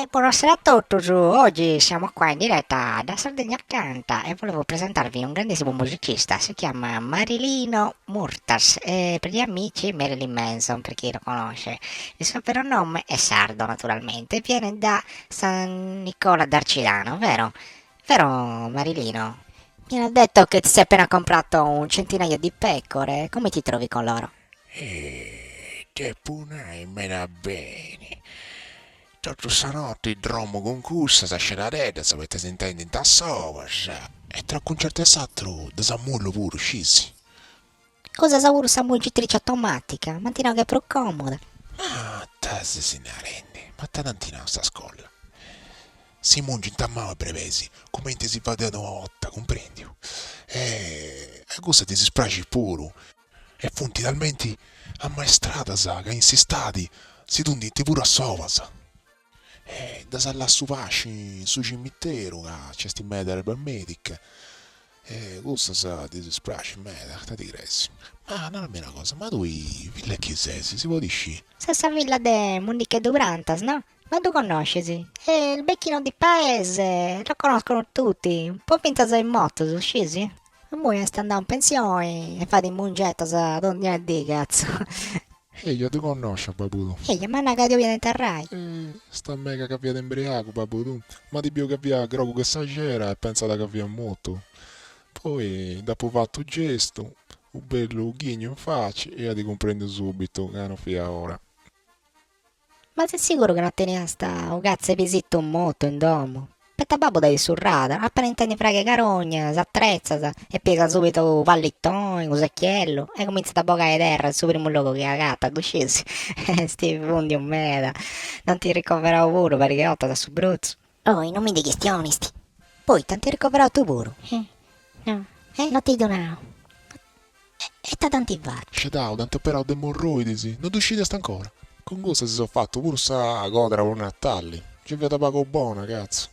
E buonasera a totus, oggi siamo qua in diretta da Sardegna Canta e volevo presentarvi un grandissimo musicista, si chiama Marilino Murtas e per gli amici Marilyn Manson per chi lo conosce. Il suo vero nome è sardo naturalmente, viene da San Nicola d'Arcidano, vero? Vero Marilino? Mi hanno detto che ti sei appena comprato un centinaio di pecore, come ti trovi con loro? E depu nai meda beni. Totu sa noti dromu cun cussas sceradeddas poita s'intendint a solas. E tra cuncertu e s'atru ddas mullu puru, scisi. Usas puru sa mungitrici automatica, m'ant nau chi est prus comoda. Ma ita ses narendi? Ma ita t'ant nau in sa scola? Si mungint a manu is brebeis, cumenti si fadiat una 'orta, cumprendiu? E cussa ddis spraxit puru. E funt talmenti ammaestradas ca in s'istadi si tundint puru a solas. E ddas lassu pasci in su cimiteru ca nc'est meda erba medica e cussas ddis spraxit meda, ita ti creis? Ma narami una cosa, ma tui filla 'e chi ses, si podit scì? Ses sa filla de Mundicheddu Prantas, no? No ddu connoscis? È il becchino di paese, lo conoscono tutti, po fintzas is motus, scis? Immoi est andau in pensioni e fait mungetas dònnia dì, catzu. Eja, ddu connosciu a babbu tuu. Eja, m'at nau ca ti 'oliat interrai. Sta mega ca fiat imbriagu babbu tuu, m'at biu ca fia grogu che sa cera e pentzat ca fia mortu. Poi dd'apu fatu gestu, u' bellu ghignu in faci e at cumprendiu subitu ca no fia ora. Ma ses siguru chi no teniast u' catzu 'e pisittu mortu in domu? Poita babbu tenit su radar, appena intendit fragu 'e carogna, s'attretzat e pigat subitu u' pallittoni, u' secchiellu e cumintzat a bogai terra in su primu logu chi agatat, ddu scis? Est fundiu meda, dd'ant ricoverau puru pariga 'e 'ortas a su Brotzu. Oi, no mi ndi chistionist. Poita ant ricoverau tui puru? Eh, no, eh, no ti ddu nau. E ita t'ant fatu? Scedau, dd'ant operau de emorroidis, no ddu scidiast ancora? Cun cussa si seu fatu puru sa codra po Natali, nci fiat pagu bona, catzu.